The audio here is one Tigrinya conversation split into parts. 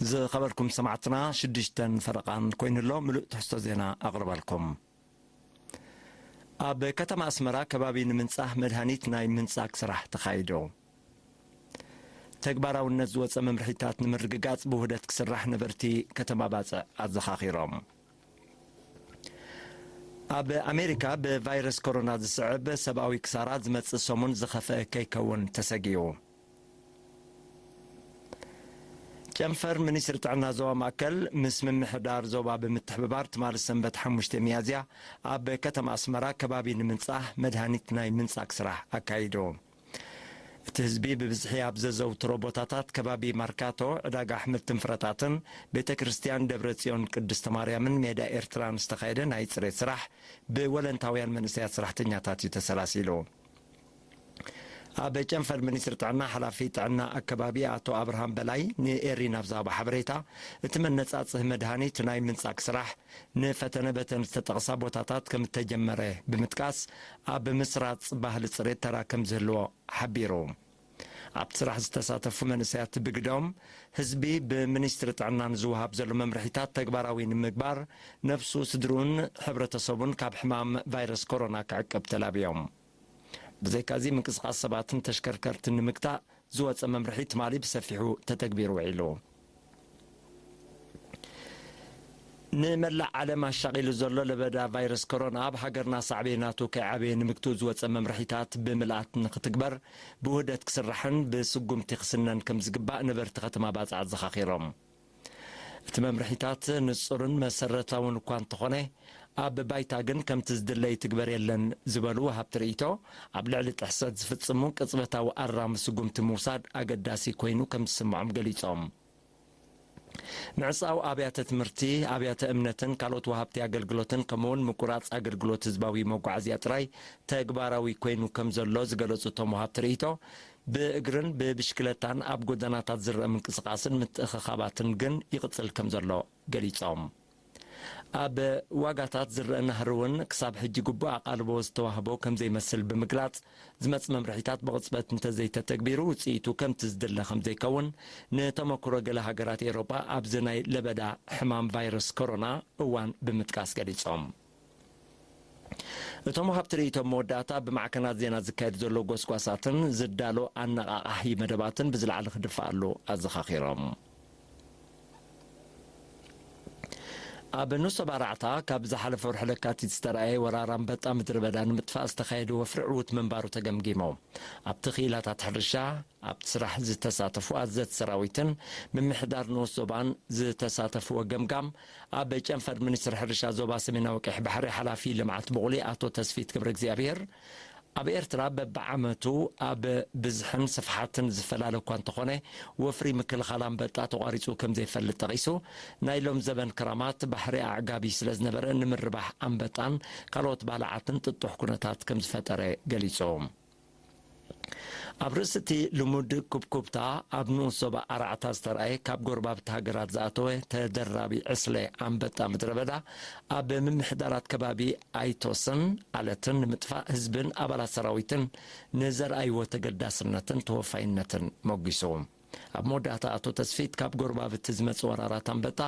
ዝኸበርኩም ሰማዕትና፣ ሽዱሽተን ፈረቓን ኮይኑ ኣሎ። ምሉእ ትሕዝቶ ዜና ኣቕርበልኩም። ኣብ ከተማ ኣስመራ ከባቢ ንምንጻህ መድሃኒት ናይ ምንጻግ ስራሕ ተኻይዱ። ተግባራውነት ዝወጸ መምርሒታት ንምርግጋጽ ብውህደት ክስራሕ ነበርቲ ከተማ ባጽዕ ኣዘኻኺሮም። ኣብ ኣሜሪካ ብቫይረስ ኮሮና ዝስዕብ ሰብኣዊ ክሳራ ዝመጽእ ሰሙን ዝኸፍአ ከይከውን ተሰጊኡ። ጨንፈር ሚኒስትሪ ጥዕና ዞባ ማእከል ምስ ምምሕዳር ዞባ ብምትሕብባር ትማሊ ሰንበት ሓሙሽተ ሚያዝያ ኣብ ከተማ ኣስመራ ከባቢ ንምንጻህ መድሃኒት ናይ ምንጻግ ስራሕ ኣካይዱ። እቲ ህዝቢ ብብዝሒ ኣብ ዘዘውትሮ ቦታታት ከባቢ ማርካቶ፣ ዕዳጋ ኣሕምልትን ፍረታትን፣ ቤተ ክርስቲያን ደብረ ጽዮን ቅድስተ ማርያምን ሜዳ ኤርትራን ዝተኻየደ ናይ ጽሬት ስራሕ ብወለንታውያን መንእሰያት ሰራሕተኛታት እዩ ተሰላሲሉ። ኣብ ጨንፈር ሚኒስትሪ ጥዕና ሓላፊ ጥዕና ኣከባቢ ኣቶ ኣብርሃም በላይ ንኤሪና ኣብ ዝሃቦ ሓበሬታ፣ እቲ መነጻጽህ መድሃኒት ናይ ምንጻግ ስራሕ ንፈተነ በተን ዝተጠቕሳ ቦታታት ከም እተጀመረ ብምጥቃስ፣ ኣብ ምስራጽ ባህሊ ጽሬት ተራ ከም ዝህልዎ ሓቢሩ። ኣብቲ ስራሕ ዝተሳተፉ መንእሰያት ብግዶም፣ ህዝቢ ብሚኒስትሪ ጥዕና ንዝወሃብ ዘሎ መምርሒታት ተግባራዊ ንምግባር፣ ነብሱ፣ ስድርኡን ሕብረተሰቡን ካብ ሕማም ቫይረስ ኮሮና ክዕቅብ ተላብዮም። ብዘይካዚ፣ ምንቅስቓስ ሰባትን ተሽከርከርትን ንምግታእ ዝወጸ መምርሒ ትማሊ ብሰፊሑ ተተግቢሩ ውዒሉ። ንመላእ ዓለም ኣሻቒሉ ዘሎ ለበዳ ቫይረስ ኮሮና፣ ኣብ ሃገርና ሳዕቤናቱ ከይዓበየ ንምግትኡ ዝወጸ መምርሒታት ብምልኣት ንክትግበር ብውህደት ክስራሕን ብስጉምቲ ክስነን ከም ዝግባእ ነበርቲ ከተማ ባጽዕ ኣዘኻኺሮም። እቲ መምርሒታት ንጹርን መሰረታውን እኳ እንተኾነ፣ ኣብ ባይታ ግን ከምቲ ዝድለ ይትግበር የለን ዝበሉ ወሃብቲ ርእይቶ፣ ኣብ ልዕሊ ጥሕሰት ዝፍጽሙ ቅጽበታዊ ኣራሚ ስጉምቲ ምውሳድ ኣገዳሲ ኮይኑ ከም ዝስምዖም ገሊጾም። ምዕጻው ኣብያተ ትምህርቲ፣ ኣብያተ እምነትን ካልኦት ወሃብቲ ኣገልግሎትን፣ ከምኡውን ምቁራጽ ኣገልግሎት ህዝባዊ መጓዓዝያ ጥራይ ተግባራዊ ኮይኑ ከም ዘሎ ዝገለጹ እቶም ወሃብቲ ርእይቶ፣ ብእግርን ብብሽክለታን ኣብ ጎደናታት ዝረአ ምንቅስቓስን ምትእኽኻባትን ግን ይቕጽል ከም ዘሎ ገሊጾም። ኣብ ዋጋታት ዝረአ ናህሪ እውን ክሳብ ሕጂ ግቡእ ኣቓልቦ ዝተዋህቦ ከም ዘይመስል ብምግላጽ፣ ዝመጽእ መምርሒታት ብቕጽበት እንተዘይተተግቢሩ ውጽኢቱ ከምቲ ዝድለ ከም ዘይከውን፣ ንተመክሮ ገለ ሃገራት ኤውሮጳ ኣብዚ ናይ ለበዳ ሕማም ቫይረስ ኮሮና እዋን ብምጥቃስ ገሊጾም። እቶም ወሃብቲ ርእይቶ ኣብ መወዳእታ፣ ብማዕከናት ዜና ዝካየድ ዘሎ ጎስጓሳትን ዝዳሎ ኣነቓቓሒ መደባትን ብዝለዓለ ክድፈኣሉ ኣዘኻኺሮም። ኣብ ንሶብ ኣራዕታ ካብ ዝሓለፈ ወርሒ ለካቲት ዝተረኣየ ወራር ኣንበጣ ምድረ በዳ ንምጥፋእ ዝተኻየደ ወፍሪ ዕዉት ምንባሩ ተገምጊሙ። ኣብቲ ክኢላታት ሕርሻ፣ ኣብቲ ስራሕ ዝተሳተፉ ኣዘዝቲ ሰራዊትን ምምሕዳር ንኡስ ዞባን ዝተሳተፍዎ ገምጋም፣ ኣብ ጨንፈር ሚኒስትሪ ሕርሻ ዞባ ሰሜናዊ ቀይሕ ባሕሪ ሓላፊ ልምዓት ብቑሊ ኣቶ ተስፊት ገብረ እግዚኣብሔር፣ ኣብ ኤርትራ በብዓመቱ ኣብ ብዝሕን ስፍሓትን ዝፈላለ እኳ እንተኾነ፣ ወፍሪ ምክልኻል ኣንበጣ ተቋሪጹ ከም ዘይፈልጥ ጠቒሱ፣ ናይ ሎም ዘበን ክራማት ባሕሪ ኣዕጋቢ ስለ ዝነበረ፣ ንምርባሕ ኣንበጣን ካልኦት ባልዓትን ጥጡሕ ኩነታት ከም ዝፈጠረ ገሊጹ። ኣብ ርእሲ እቲ ልሙድ ኩብኩብታ፣ ኣብ ንኡስ ዞባ ኣራዕታ ዝተራእየ ካብ ጎረባብቲ ሃገራት ዝኣተወ ተደራቢ ዕስለ ኣንበጣ ምድረ በዳ፣ ኣብ ምምሕዳራት ከባቢ ኣይቶስን ኣለትን ንምጥፋእ ህዝብን ኣባላት ሰራዊትን ንዘርኣይዎ ተገዳስነትን ተወፋይነትን ሞጒሱ። ኣብ መወዳእታ ኣቶ ተስፊት፣ ካብ ጎረባብቲ ዝመጽእ ወራራት ኣንበጣ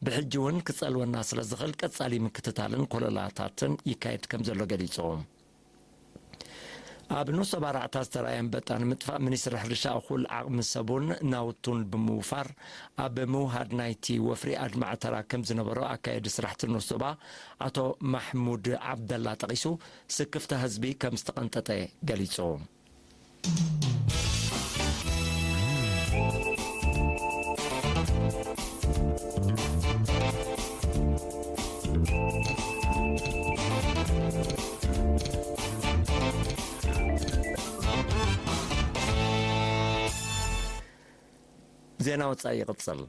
ብሕጂ እውን ክጸልወና ስለ ዝኽእል፣ ቀጻሊ ምክትታልን ኮለላታትን ይካየድ ከም ዘሎ ገሊጹ። ኣብ ንኡስ ዞባ ኣራዕታ ዝተራእየ ኣንበጣ ንምጥፋእ፣ ሚኒስትሪ ሕርሻ እኹል ዓቕሚ ሰቡን ናውቱን ብምውፋር፣ ኣብ ምውሃድ ናይቲ ወፍሪ ኣድማዒ ተራ ከም ዝነበሮ ኣካየዲ ስራሕቲ ንኡስ ዞባ ኣቶ ማሕሙድ ዓብደላ ጠቒሱ፣ ስክፍታ ህዝቢ ከም ዝተቐንጠጠ ገሊጹ። ዜና ወጻኢ ይቕጽል።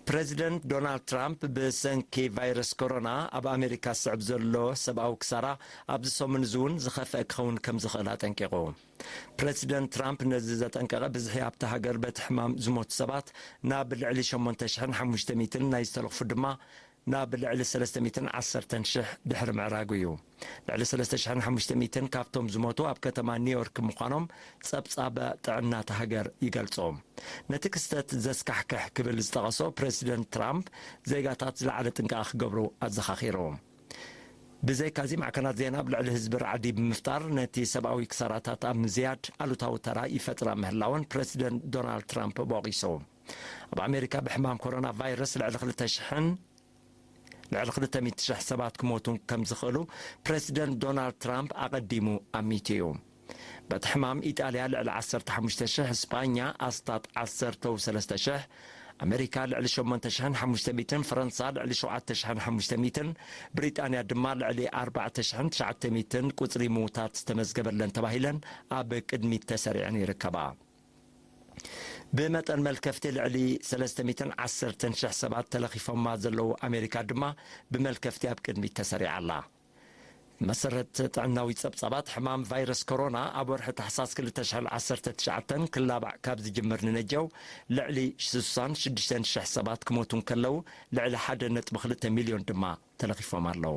ፕረዚደንት ዶናልድ ትራምፕ ብሰንኪ ቫይረስ ኮሮና ኣብ ኣሜሪካ ዝስዕብ ዘሎ ሰብኣዊ ክሳራ ኣብዚ ሰሙን እዚ እውን ዝኸፍአ ክኸውን ከም ዝኽእል ኣጠንቂቑ። ፕረዚደንት ትራምፕ ነዚ ዘጠንቀቐ፣ ብዝሒ ኣብታ ሃገር በቲ ሕማም ዝሞቱ ሰባት ናብ ልዕሊ ሸሞንተ ሽሕን ሓሙሽተ ሚእትን ናይ ዝተለኽፉ ድማ ናብ ልዕሊ ሰለስተ ሚእትን ዓሰርተን ሽሕ ድሕሪ ምዕራጉ እዩ። ልዕሊ ሰለስተ ሽሕን ሓሙሽተ ሚእትን ካብቶም ዝሞቱ ኣብ ከተማ ኒውዮርክ ምዃኖም ጸብጻብ ጥዕና እታ ሃገር ይገልጾ። ነቲ ክስተት ዘስካሕክሕ ክብል ዝጠቐሶ ፕረሲደንት ትራምፕ፣ ዜጋታት ዝለዓለ ጥንቃቐ ክገብሩ ኣዘኻኺሩ። ብዘይካዚ፣ ማዕከናት ዜና ኣብ ልዕሊ ህዝቢ ራዕዲ ብምፍጣር ነቲ ሰብኣዊ ክሳራታት ኣብ ምዝያድ ኣሉታዊ ተራ ይፈጥራ ምህላወን ፕረሲደንት ዶናልድ ትራምፕ ወቒሱ። ኣብ ኣሜሪካ ብሕማም ኮሮና ቫይረስ ልዕሊ ክልተ ሽሕን ልዕሊ ክልተ ሚእቲ ሽሕ ሰባት ክሞቱ ከም ዝኽእሉ ፕረሲደንት ዶናልድ ትራምፕ ኣቐዲሙ ኣሚቱ እዩ። በቲ ሕማም ኢጣልያ ልዕሊ ዓሰርተ ሓሙሽተ ሽሕ፣ ስጳኛ ኣስታት ዓሰርተ ሰለስተ ሽሕ፣ ኣሜሪካ ልዕሊ ሸሞንተ ሽሕን ሓሙሽተ ሚእትን፣ ፈረንሳ ልዕሊ ሸውዓተ ሽሕን ሓሙሽተ ሚእትን፣ ብሪጣንያ ድማ ልዕሊ ኣርባዕተ ሽሕን ትሽዓተ ሚእትን ቁጽሪ ምዉታት ዝተመዝገበለን ተባሂለን ኣብ ቅድሚት ተሰሪዐን ይርከባ። ብመጠን መልከፍቲ ልዕሊ ሰለስተ ሚእትን ዓሰርተን ሽሕ ሰባት ተለኺፎማ ዘለዉ ኣሜሪካ ድማ ብመልከፍቲ ኣብ ቅድሚት ተሰሪዓ ኣላ። መሰረት ጥዕናዊ ጸብጻባት፣ ሕማም ቫይረስ ኮሮና ኣብ ወርሒ ታሕሳስ ክልተ ሽሕን ዓሰርተ ትሽዓተን ክላባዕ ካብ ዝጅምር ንነጀው ልዕሊ ስሳን ሽዱሽተን ሽሕ ሰባት ክሞቱ እንከለዉ፣ ልዕሊ ሓደ ነጥቢ ክልተ ሚልዮን ድማ ተለኺፎም ኣለዉ።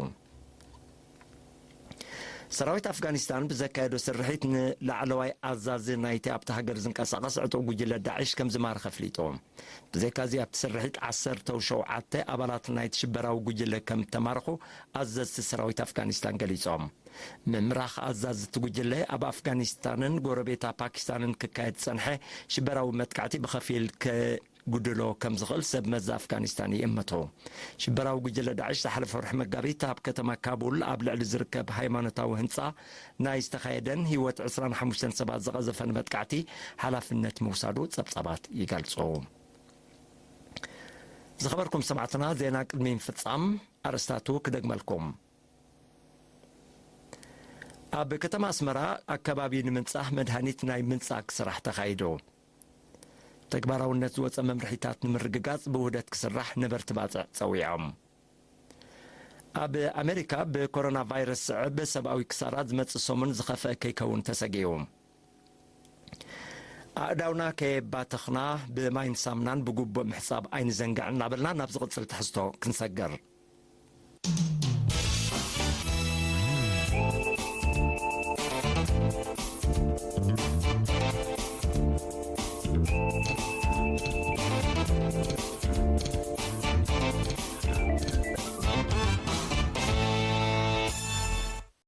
ሰራዊት ኣፍጋኒስታን ብዘካየዶ ስርሒት ንላዕለዋይ ኣዛዚ ናይቲ ኣብቲ ሃገር ዝንቀሳቐስ ዕጡቕ ጉጅለ ዳዕሽ ከም ዝማረኸ ኣፍሊጡ። ብዘይካዚ ኣብቲ ስርሒት ዓሰርተ ሸውዓተ ኣባላት ናይቲ ሽበራዊ ጉጅለ ከም እተማረኹ ኣዘዝቲ ሰራዊት ኣፍጋኒስታን ገሊጾም። ምምራኽ ኣዛዚ እቲ ጉጅለ ኣብ ኣፍጋኒስታንን ጎረቤታ ፓኪስታንን ክካየድ ዝጸንሐ ሽበራዊ መጥቃዕቲ ብኸፊል ከጉድሎ ከም ዝኽእል ሰብ መዚ ኣፍጋኒስታን ይእምቱ። ሽበራዊ ጉጅለ ዳዕሽ ዝሓለፈ ወርሒ መጋቢት ኣብ ከተማ ካቡል ኣብ ልዕሊ ዝርከብ ሃይማኖታዊ ህንጻ ናይ ዝተኻየደን ህይወት ዕስራን ሓሙሽተን ሰባት ዝቐዘፈን መጥቃዕቲ ሓላፍነት ምውሳዱ ጸብጻባት ይገልጹ። ዝኸበርኩም ሰማዕትና፣ ዜና ቅድሚ ምፍጻም ኣርእስታቱ ክደግመልኩም። ኣብ ከተማ ኣስመራ ኣከባቢ ንምንጻህ መድሃኒት ናይ ምንጻግ ስራሕ ተኻይዱ። ተግባራውነት ዝወጸ መምርሒታት ንምርግጋጽ ብውህደት ክስራሕ ነበርቲ ባጽዕ ጸዊዖም። ኣብ ኣሜሪካ ብኮሮና ቫይረስ ዝስዕብ ሰብኣዊ ክሳራ ዝመጽእ ሰሙን ዝኸፍአ ከይከውን ተሰጊኡ። ኣእዳውና ከየባተኽና ብማይን ሳምናን ብግቡእ ምሕጻብ ኣይንዘንግዕ እናበልና ናብ ዝቕጽል ትሕዝቶ ክንሰግር።